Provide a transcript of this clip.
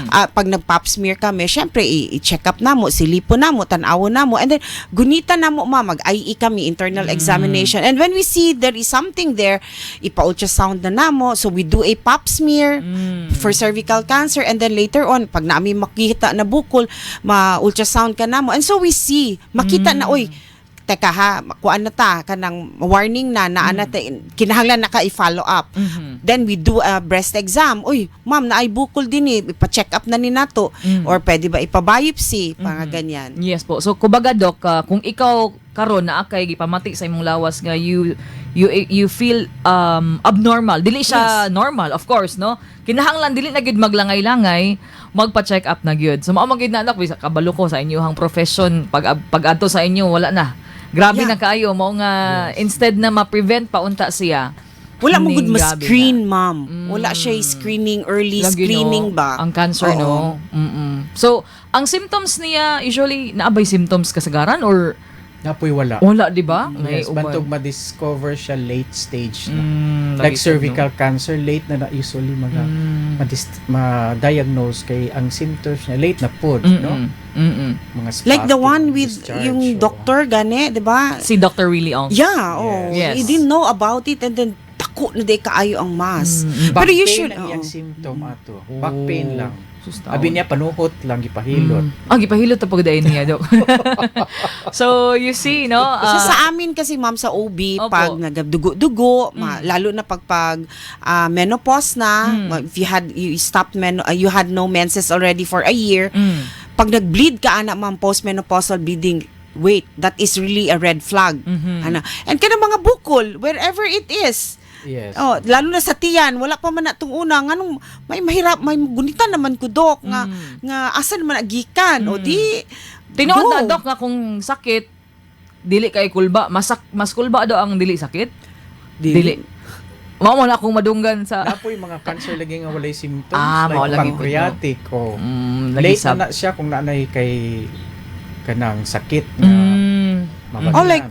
Pag nag-pap smear kami, syempre i-check up namo, silipon namo, tan-awon namo, and then gunita namo, ma, mag-IE kami, internal examination. And when we see there is something there, ipa-ultrasound na namo. So we do a pap smear for cervical cancer, and then later on, pag naa mi makita na bukol, ma-ultrasound ka namo. And so we see, makita na, "Oy, teka ha, kuan na ta, kanang warning na, naa na ta, kinahanglan na ka i-follow up." Then we do a breast exam. "Uy, ma'am, naay bukol din eh. Ipa-check up na ni nato." Or pwede ba ipa-biopsy? Mga ganyan. Yes po. So kumbaga, doc, kung ikaw karon naa kay gipamati sa imong lawas nga you feel abnormal, dili siya normal, of course, no? Kinahanglan dili na gyud maglangay-langay, magpa-check up na gyud. So mao man gyud na, doc, bisa kabalo ko sa inyong profession, pag adto sa inyo, wala na. Grabe na kaayo mao nga instead na ma-prevent pa unta siya. Wala mo ning gud grabe. Ma-screen, ma'am. Wala siya screening, early Lagi, screening no? ba? Ang cancer, Oo. No? So, ang symptoms niya, usually, naa bay symptoms kasagaran or Naa poy wala. Wala, di ba? May Yes, uban. bantog ma-discover siya late stage na. Lagi Like sad, cervical cancer, late na na usually mga no? Ma-diagnose kay ang symptoms niya late na pod, no? Mga Like the spotting, one with discharge, yung oo. Doctor gani, di ba? Si Dr. Willie Ong. Yeah, oh. Yes. He didn't know about it and then dako na diay kaayo ang mass. Back Pero pain usually, ang iyang oo. symptom ato. Back pain lang. Sus, taon. Abi niya panuhot lang, gipahilot. Ah, gipahilot ta pag niya, Dok. So, you see, no? So sa amin kasi, ma'am, sa OB, pag nagdugo-dugo, lalo na pag menopause na, if you had you stopped men you had no menses already for a year, pag nag-bleed ka ana, ma'am, postmenopausal bleeding, wait, that is really a red flag. Ana. And kanang mga bukol, wherever it is, oh, lalo na sa tiyan, wala pa man na itong una, nganong may mahirap, may gunita naman ko, doc, nga, nga asa naman agikan, o di, Tinuod go. na, Dok, nga kung sakit, dili kay kulba. Mas kulba daw ang dili sakit? Dili. Mao mo na akong madunggan sa Naa poy mga cancer lagi nga walay symptoms, Ah, mao like lagi po, pancreatic o lagi late na sab. na siya kung naanay kay kanang sakit nga Mm. mabagyan. Oh, like